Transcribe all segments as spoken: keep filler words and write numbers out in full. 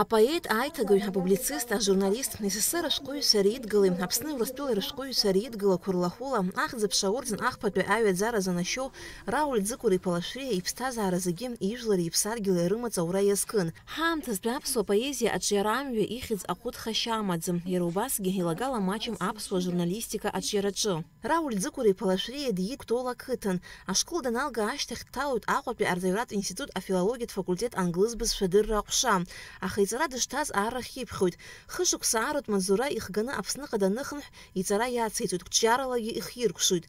Апоет, аиҭагаҩ, апублицист, ажурналист, С С Р ашәҟәыҩҩцәа реидгылеи Аԥсны Урыстәылеи рышәҟәыҩҩцәа реидгылақәа рлахәыла, ахьӡ-аԥша орден ахԥатәи аҩаӡаразы анашьоу Рауль Ӡыкәыр-иԥа Лашәриа иԥсҭазаара зегьы ижәлари иԥсадгьыли рымаҵ аура иазкын. Ҳаамҭазтәи аԥсуа поезиа аҿиара амҩа ихьӡ аҟәытхашьа амаӡам, иара убасгьы илагала маҷым аԥсуа журналистика аҿиараҿы. Рауль Ӡыкәыр-иԥа Лашәриа диит Кәтол ақыҭан. Ашкол даналга ашьҭахь дҭалоит Аҟәатәи арҵаҩратә институт афилологиатә факультет англыз бызшәа адырра аҟәша. Аха иҵара дышҭаз аррахь иԥхьоит. Хышықәса ааратә маҵзура ихганы Аԥсныҟа даныхынҳә, иҵара иациҵоит, қәҿиаралагьы ихиркәшоит.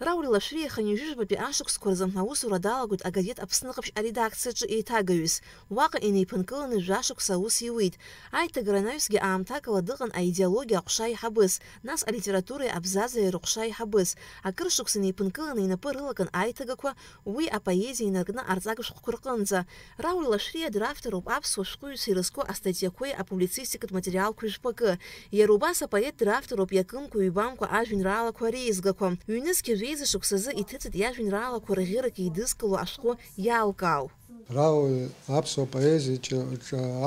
Рауль Лашәриа хынҩажәижәабатәи ашықәсқәа рзы аусура далагоит агазеҭ Аԥсны ҟаԥшь аредакциаҿы еиҭагаҩыс. Уаҟа инеиԥынкыланы жәашықәса аус иуит. Аиҭагара анаҩсгьы аамҭакала дыҟан аидеологиа аҟәша аиҳабыс, нас алитературеи абзазареи рыҟәша аиҳабыс. Акыр шықәса инеиԥынкыланы инапы рылакын аиҭагақәа, уи апоезиа инаркны арҵага шәҟәқәа рҟынӡа. Рауль Лашәриа дравторуп аԥсуа шәҟәыҩҩцәа ирызку астатиақәеи апублицистикатә материалқәеи жәпакы. Иара убас апоет дравторуп иакымкәа-ҩбамкәа ажәеинраалақәа реизгақәа. Ҩнызқьи жәеиза шықәсазы иҭыҵит иажәеинраалақәа рӷьырак еидызкыло ашәҟәы Иалкаау. Рауль аԥсуа поезиаҿы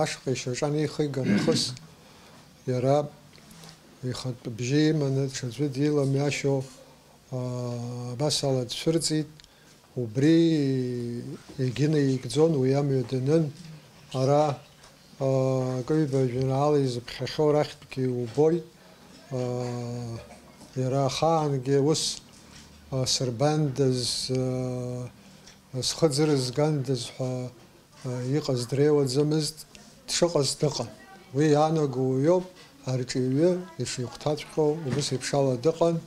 ашҟа ишьаҿа анихига нахыс, иара ихатә бжьы иманы ҽаӡәы диламҩашьо, аа, абас ала дцәырҵит. Убри егьынаигӡон, уи амҩа данын. Ара, аа, акы-ҩба жәеинраала изыԥхьахьоу рахьтәгьы убоит. Аа, иара ахаангьы ус, аа, сырбандаз, аа, схы ӡырызгандаз ҳәа, аа, иҟаз дреиуаӡамызт, дшыҟаз дыҟан. Уи иаанаго уаҩоуп, арҿиаҩы ишихәҭаҵәҟьоу убыс еиԥш ала дыҟан.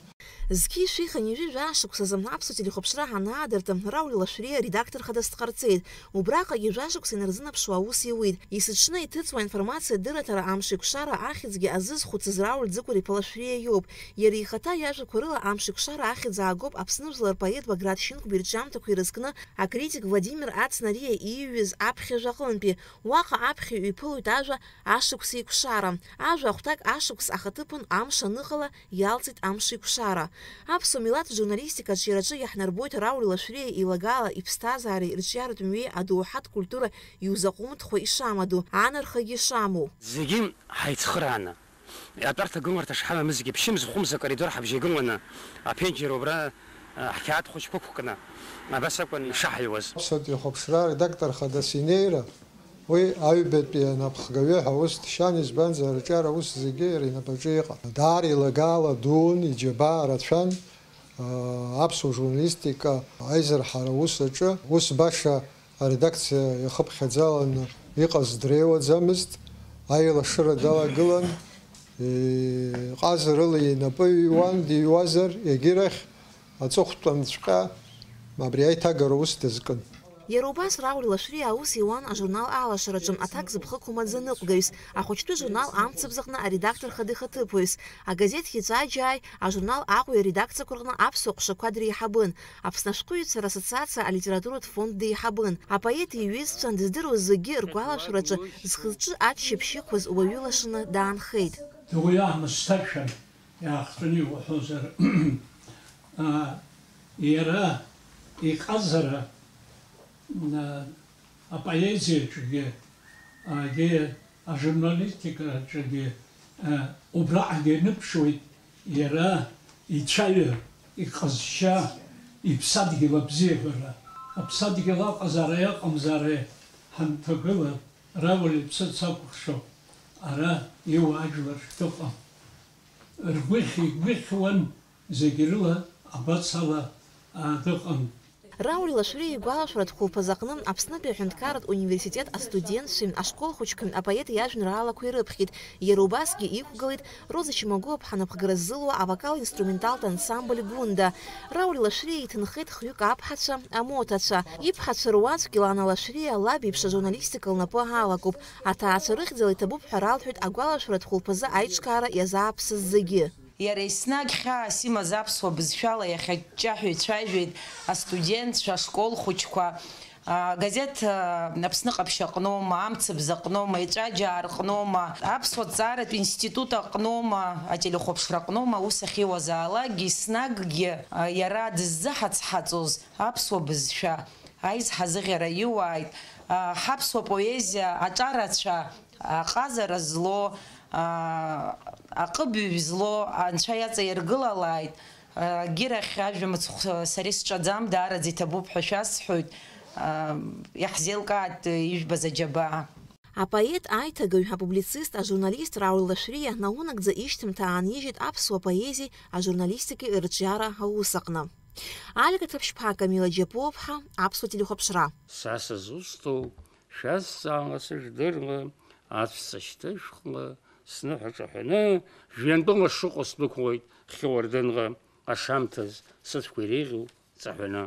Зқьи шәи хынҩажәи жәаа шықәсазы аԥсуа телехәаԥшра ҳанаадырт, Рауль Лашәриа редактор хадас дҟарҵеит. Убраҟагьы жәашықәса инарзынаԥшуа аус иуит. Есыҽны иҭыҵуа аинформациа дырраҭара Амшеикәшара ахьӡгьы азызхәыцыз Рауль Ӡыкәыр-иԥа Лашәриа иоуп. Иара ихаҭа иажәақәа рыла Амшеикәшара ахьӡ аагоуп Аԥсны жәлар рпоет Баграт Шьынқәба ирҿиамҭақәа ирызкны акритик Владимир Ацнариа ииҩыз аԥхьажә аҟынтәи. Уаҟа аԥхьаҩ иԥылоит ажәа Ашықәс еиқәшара. Ажәа ахәҭак ашықәс ахаҭыԥан амш аныҟала, иалҵит амш еиқәшара. Аԥсуа милаҭ журналистика аҿиараҿы иаҳнарбоит Рауль Лашәриа илагала иԥсҭазаареи рҿиаратә мҩеи адоуҳатә культура иузаҟәымҭхо ишамаду, анархагьы шамоу. Зегьы ҳаицхырааны, атәарҭа гыларҭа шҳамамызгьы, ԥшьымз-хәымз акоридор ҳабжьагыланы, аԥенџьыр убра, а, ҳқьаад хәыҷқәа ықәкны, абас акәын ишаҳаҩуаз. Аԥсуа телехәаԥшра редактор хадас инеира, уи аҩбатәи анапхгаҩы ҳәа ус дшьан, избанзар, арҿиара аус зегьы иара инапаҿы иҟан. Даара илагала дуун, иџьабаа рацәан, аа, аԥсуа журналистика аизырҳара аус аҿы. Ус баша аредакциа иахыԥхьаӡаланы иҟаз дреиуаӡамызт, аилашыра далагылан, е, ҟазарыла инапы иҩуан, диҩуазар, егьирахь аҵыхәтәанҵәҟьа абри аиҭагара аус дазкын. Иара убас Рауль Лашәриа аус иуан ажурнал Алашараҿы аҭак зыԥхықәу маӡаныҟәгаҩс, ахәыҷтәы журнал Амцабз аҟны аредактор хада ихаҭыԥуаҩс, агазеҭ Еҵәаџьааи ажурнал Аҟәеи аредакциақәа рҟны аԥсуа ҟәшақәа дреиҳабын, Аԥсны ашәҟәыҩҩцәа расоциациа алитературатә фонд деиҳабын. Апоет иҩызцәа дыздыруаз зегьы ргәалашәараҿы зхы-зҿы аччаԥшь иқәыз уаҩы лашаны даанхеит. Дуаҩы аамысҭашәан, иаахҵәаны иуҳәозар, а, иара иҟазара, а, апоезиаҿгьы, агьи ажурналистикаҿгьы, а, убраҟагьы ианыԥшуеит иара ицәаҩа, иҟазшьа, иԥсадгьыл абзиабара. Аԥсадгьыл аҟазаареи аҟамзаареи ҳанҭагыла, Рауль иԥсы ацақәыхшо ара иуаажәлар дыҟам. Ргәыхь игәыхьуан, зегь рыла абацала, аа, дыҟан. Рауль Лашәриа игәалашәаратә хәылԥазы аҟны Аԥснытәи аҳәынҭқарратә университет астудентцәеи ашкол хәыҷқәеи апоет иажәеинраалақәа ирыԥхьеит. Иара убасгьы иқәгылеит Роза Чимагуа-ԥҳа напхгара ззылуа авокал-инструменталтә ансамбль Гәында. Рауль Лашәриа иҭынхеит хҩык аԥҳацәа, амоҭацәа. Иԥҳацәа руаӡәк Илана Лашәриа лаб иԥшыз ажурналистика лнапы алакуп. Аҭаацәа рыхьӡала иҭабуп ҳәа ралҳәеит агәалашәаратә хәылԥазы аиҿкаара иазааԥсаз зегьы. Иара еснагь хьаас имаз аԥсуа бызшәала иахьа ҷҷаҳәа ицәажәеит астудентцәа, ашкол хәыҷқәа, агазеҭ, а, Аԥсны ҟаԥшь аҟноума, Амцабз аҟноума, Еҵәаџьаа рҟноума, аԥсуа ҭҵааратә институт аҟноума, ателехәаԥшра аҟноума аус ахьиуазаалакгьы, еснаггьы, а, иара дыззыҳацҳаҵоз аԥсуа бызшәа аизҳазыӷьара иуааит, а, ҳаԥсуа поезиа аҿарацәа, Аҟазара злоу, аа, аҟыбҩ злоу анцәа иаҵаиргылалааит. Егьирахь ажәа мыцхә сара исҿаӡам, даараӡа иҭабуп ҳәа шәасҳәоит. Иаҳзеилкааит ижәбаз аџьабаа. Апоет, аиҭагаҩ, апублицист, ажурналист Рауль Лашәриа наунагӡа ишьҭымҭа аанижьит аԥсуа поезиеи ажурналистикеи рырҿиара аус аҟны. Алика Ҭаԥшьԥҳа, Камила Џьапуаԥҳа, Аԥсуа телехәаԥшра. Са сызусҭоу шәазҵаала сыждырла, аҵәца шьҭышәхла, сныҳәа ҿаҳәаны, жәҩантәыла шыҟоу сдәықәлоит хьы уардынла, ашамҭаз сыцәқәа иреиӷьу ҵаҳәаны.